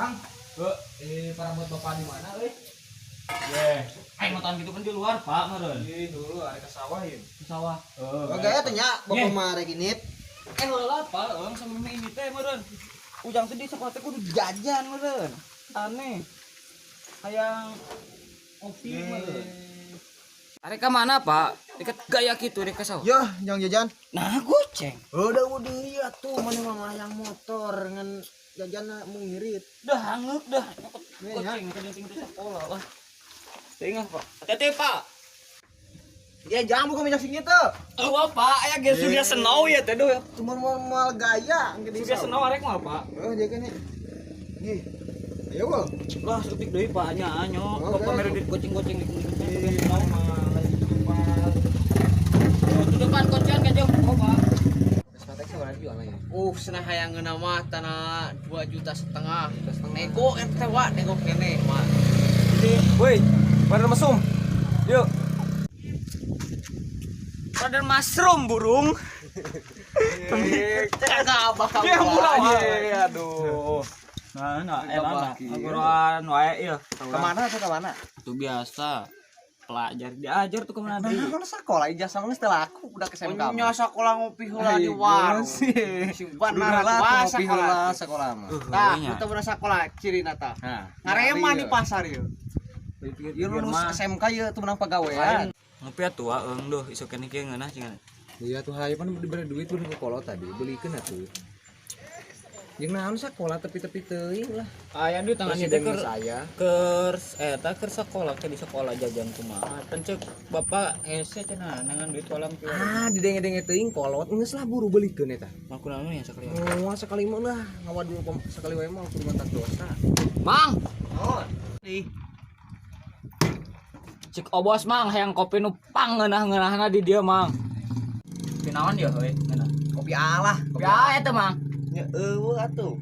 Kang, parabot bapak di mana euy? Ye. Aing motoan gitu kan di luar, Pak, meureun. Ih, dulu ada ke sawah ieu. Ke sawah. Heeh. Oh, gaya teh nya bapak mah rek init. Heula Pak, eueng sama ini teh meureun. Ujang teh di sekolah teh kudu jajan meureun. Aneh. Hayang kopi meureun. Arek ka mana, Pak? Dekat gaya kitu rek ka sawah. Yah, jang jajan. Nah, goceng. Udah iya tuh mana mah yang motor ngan jajan mau ngirit. Dah hangeuk dah. Nih, ya. Goceng penting di sekolah lah. Tengah, Pak. Hati-hati, Pak. Ya jangan buka minyak singit tuh. Eueuh, Pak, aya ge Surya Snow ya teh duh. Cuma mau mual gaya engke di Surya Snow arek mah, Pak. Oh, jaga nih. Ih. Ayo, Bol. Lah, setik deui Pak nya anyo. Oh, Bapak oke. mere duit goceng-goceng di Surya Snow mah lagi di depan. Oh, di depan kuncian ka jauh. Oh, Pak. Senah hayang ngeunah mah tanah 2,5 juta. Nego eta wa nego kene mah. Woi, pada mesum. Yuk. Brother mushroom burung. Kagak bakal. Dia murah Iya, aduh. Nah, nah, enak nah. Ngobrol wae ieu. Kemana tuh kemana? Itu biasa. Pelajar diajar tuh kemana Nah, deui. kan sekolah ijazah geus teu laku udah ke SMK. Nya sakola ngopi heula di warung. Sing benar Lah, atuh ngopi sakola. heula sekolah mah. Tah, kita bener sakola cirina tah. Nah, Ngareman di pasar ieu. Ieu lulus SMK ieu tuh menang pagawean. Ngopi atuh eung duh isuk keneh kieu ngeunah cenah. Iya tuh hayu pan diberi duit beli ke kolot tadi, belikeun atuh. Jeung naon sakola tepi-tepi teuing lah. Aya duit tangan ieu teh Presiden keur saya. keur eta keur sekolah ke di sekolah jajan kumaha. Pan ceuk bapak hese cenah nangan duit kolam kieu. Ah, didenge-denge teuing kolot geus lah buru belikeun eta. Maku naon ya sakali. Moal sekali mah lah, ngawadul sekali wae mah kudu mantak dosa. Mang, Oh, cek obos mang hayang kopi nu pangeunah-ngeunahna di dieu mang. Kopi naon ya heuy ngeunah. kopi alah, Kopi ae teh mang. Nya eueuh atuh.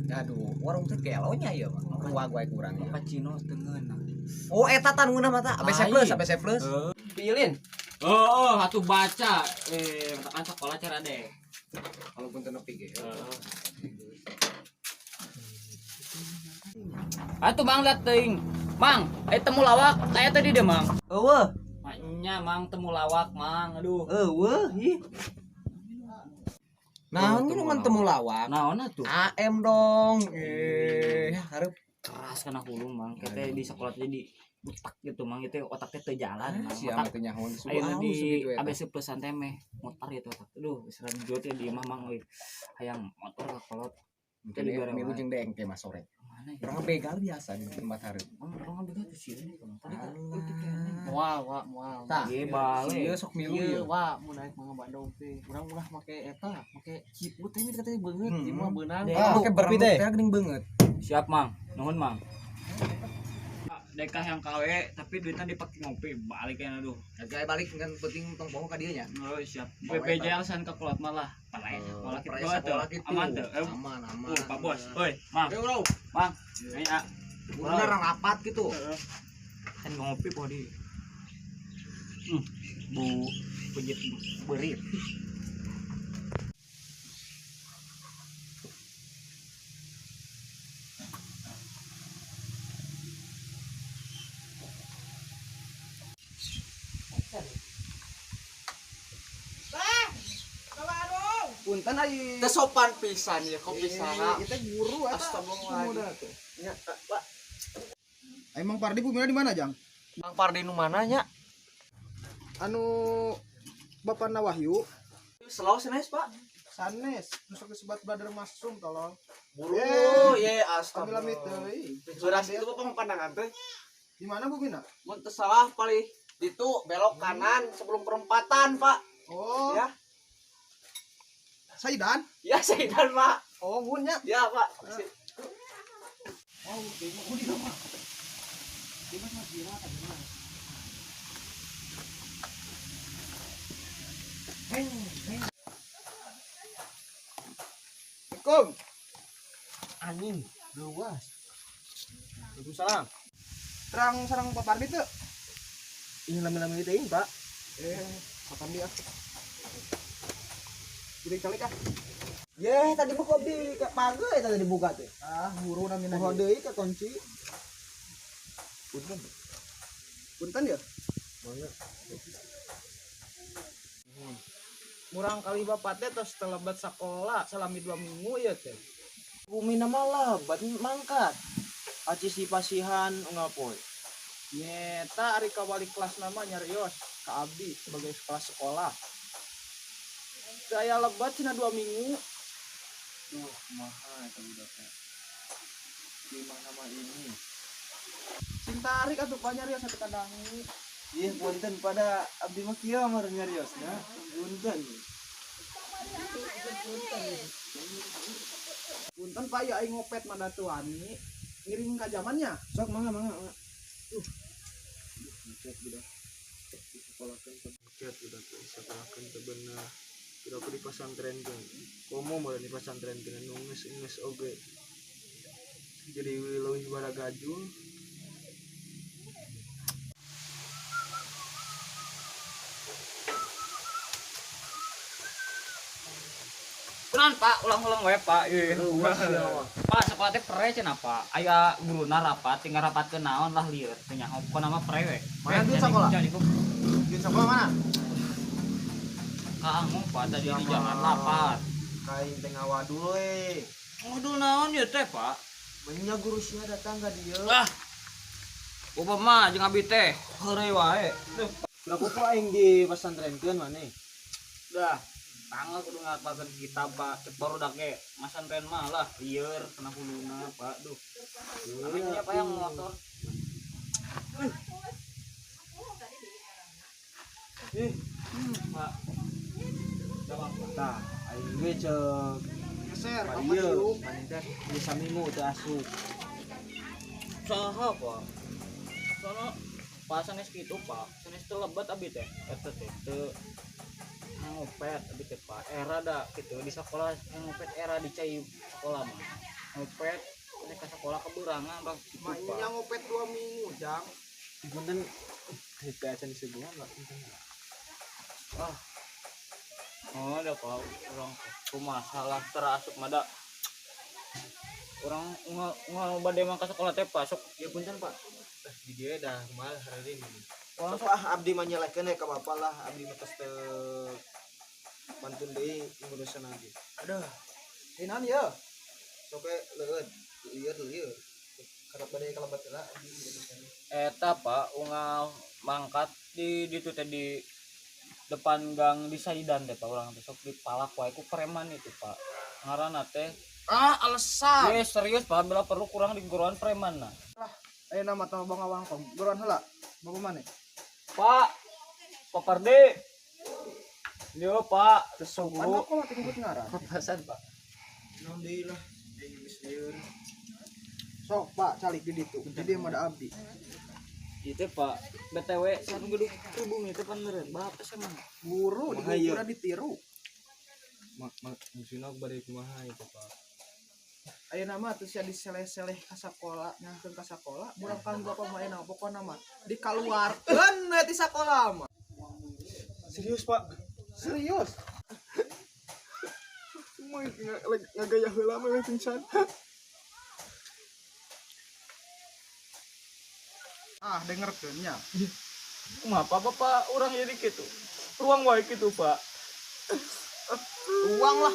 Aduh, warung teh kelonya ieu mah. Ruang wae kurang ya. Cappuccino teu ngeunah. Oh, eta tan ngeunah mah ta. ABC plus, Lain. ABC plus. Pilin. Oh, atuh baca. Matakan sekolah cara deh. Walaupun teu nepi ge. Atuh mang liat teuing. Mang, temu lawak aya tadi deh mang. Eueuh, Maknya mang temu lawak mang. Aduh. eueuh, ih. Nah, ini ngan temu lawak. Naon atuh? AM dong. Ya hareup. Keras kana hulu mang. Kita di sekolah teh di utak gitu mang itu otaknya teu jalan mang. Siapa Otak teh nyaho disuruh ayeuna alus di gitu eta. ABC plusan teh meh mutar gitu otak. Aduh, geus lanjut ya di imah mang euy. Hayang motor ka kolot. Mungkin ya, milu jeung dengke mah sore. Mana ya? Urang begal biasa di tempat hareup. Mang urang begal tuh sieun deui tadi kan itu kayaknya. Moal wa moal. Tah, Ieu balik. Ieu sok milu Ieu ieu. wa mun naik mah Bandung teh. Urang ulah make eta, make ciput teh katanya beungeut, Hmm. ieu mah beunang. Ah, make kopi teh. berenuk teh geuning beungeut. Siap mang, nuhun mang. Dekah yang KW tapi duitnya dipakai ngopi balik ya aduh. Gaya balik kan penting tong poho ka dieu nya. Oh, siap. BPJS san ke kolot malah. Palai sekolah kita Pernah tuh. sekolah gitu. Aman tuh. Aman, aman. Pak Bos. Oi, Mang. Ayo, bro. Mang. Ini ah. Bener rapat gitu. Kan ngopi po di. Bu pejit berit. Punten ai. Teu sopan pisan ya kopi saha. Kita guru eta. Astagfirullahaladzim. Ya, Pak. Emang Pardi bumina di mana, Jang? Mang Pardi nu mana nya? Anu Bapak Wahyu Slow sanes, Pak. sanes nu sok disebat brother mushroom tolong. Buru ye Ambil amit astagfirullah. euy. Beras itu bapak pandangan teh. Di mana bumina? Mun teu salah paling itu belok kanan sebelum perempatan, Pak. Oh, Ya. Saidan. Ya, Saidan, Pak. Oh, mun nya. Ya, Pak. Oh, di mah. Assalamualaikum. Anjing, luas. Waalaikumsalam. Terang sarang Pak Pardi tuh. Ini lami-lami teuing, Pak. Pak Pardi ah. Jadi kali ah. Yeh, tadi mah kopi ke page eta tadi dibuka teh. Ah, guru namina. Poho deui ke kunci. Punten. Punten ya? Mangga. Murang kali bapak teh tos telebat sakola selama 2 minggu ya teh. Bumi nama lebat mangkat. Aci si pasihan unggal poe. Nyeta ari ka wali kelas nama nyarios ka abdi sebagai kelas sekolah. Teu aya lebat cenah 2 minggu. Duh, kumaha eta budak teh. Di mana mah ini? Sing tarik atuh pak nyarios satu kadangu. Ih, punten pada abdi mah kieu mah nyariosna. Punten. Punten pak ya aing ngopet mah datuani. Ngiring ka zamannya. Sok mangga mangga mangga. Ngecek budak. Disekolahkeun teu ngecek budak teh disekolahkeun teu bener. Kira aku di pasantrenkeun. Komo meureun di pasantrenkeun nu geus-geus oge. Jadi leuwih baragajul. Kunaon Pak, ulang-ulang we Pak. Pak, sekolah teh pre cenah Pak. Aya guruna rapat, tinggal rapatkeun naon lah lieur teh nyaho pokona mah pre we. Mana duit sekolah? Duit sekolah mana? Kaangu Pak tadi di jalan rapat. Kain teh ngawadul we. Ngadul naon ieu teh Pak? Banyak guru sia datang ka dieu. Ah. Bapak mah jeung abi teh heureuy wae. Duh, berapa ku aing di pasantrenkeun maneh? Dah. Tanggal kudu ngapalkeun kitab Pak, cek barudak ge masantren mah lah lieur kena huluna Pak. Duh. Ame siapa yang motor? Ih, Pak. Tah, aing ge cek Geser Pak bapak ieu, diuk. maneh teh geus saminggu teu asup. Saha Pak? Sono Pak sanes kitu Pak, sanes teu lebat abi teh. Eta teh teu ngopet abi teh Pak. Era da kitu di sekolah ngopet era di cai sekolah mah. Ngopet mereka sekolah keburangan bang kitu Pak. Mainnya ngopet 2 minggu, Jang. Punten teu acan disuguhan Pak. Punten. Ah. Oh, ada Pak, urang kumaha lah terasup mah da. Urang unggal bade mah ka sekolah teh Pak, sok Ya punten Pak. Di dieu dah kumaha hareureun. Sok ah abdi mah nyelehkeun ka bapak lah, abdi mah tos teu pantun deui ngurusan lagi. Aduh. Inan ya. Sok we leueut, lieur lieur. Karep bade kalebat heula abdi ngurusan. Eta Pak, unggal mangkat di ditu teh di depan gang di Saidan teh Pak, urang teh sok dipalak wae ku preman itu Pak. Ngaranna teh Ah, alasan. Ye, serius Pak, bila perlu kurang di guruan preman nah. Lah, ayeuna mah tah bang ngawangkong. Guruan heula. Bapak maneh? Pak, Pak Pardi. Yo Pak, Sopan guru. kok mah nyebut ngaran. Papasan Pak. Naon deui lah, aing geus lieur. Sok Pak, calik di ditu. Di dieu mah ada abdi. Itu Pak, BTW satu gedung kerubung itu pan meureun. Bapak sama. Guru di Kumaha ieu? guru ditiru. Mak mak maksudna bade kumaha ieu Pak. Ayeuna mah teu sia diseleh-seleh ka sakola, nyangkeun ka sakola, murang kang bapak mah ayeuna pokona mah dikaluarkeun we ti sakola mah. Serius Pak. Serius. Semua ngagaya heula mah pingsan. Ah, dengerkeun nya. Kumaha Bapak urang jadi kitu? Ruang wae kitu Pak. Uang lah.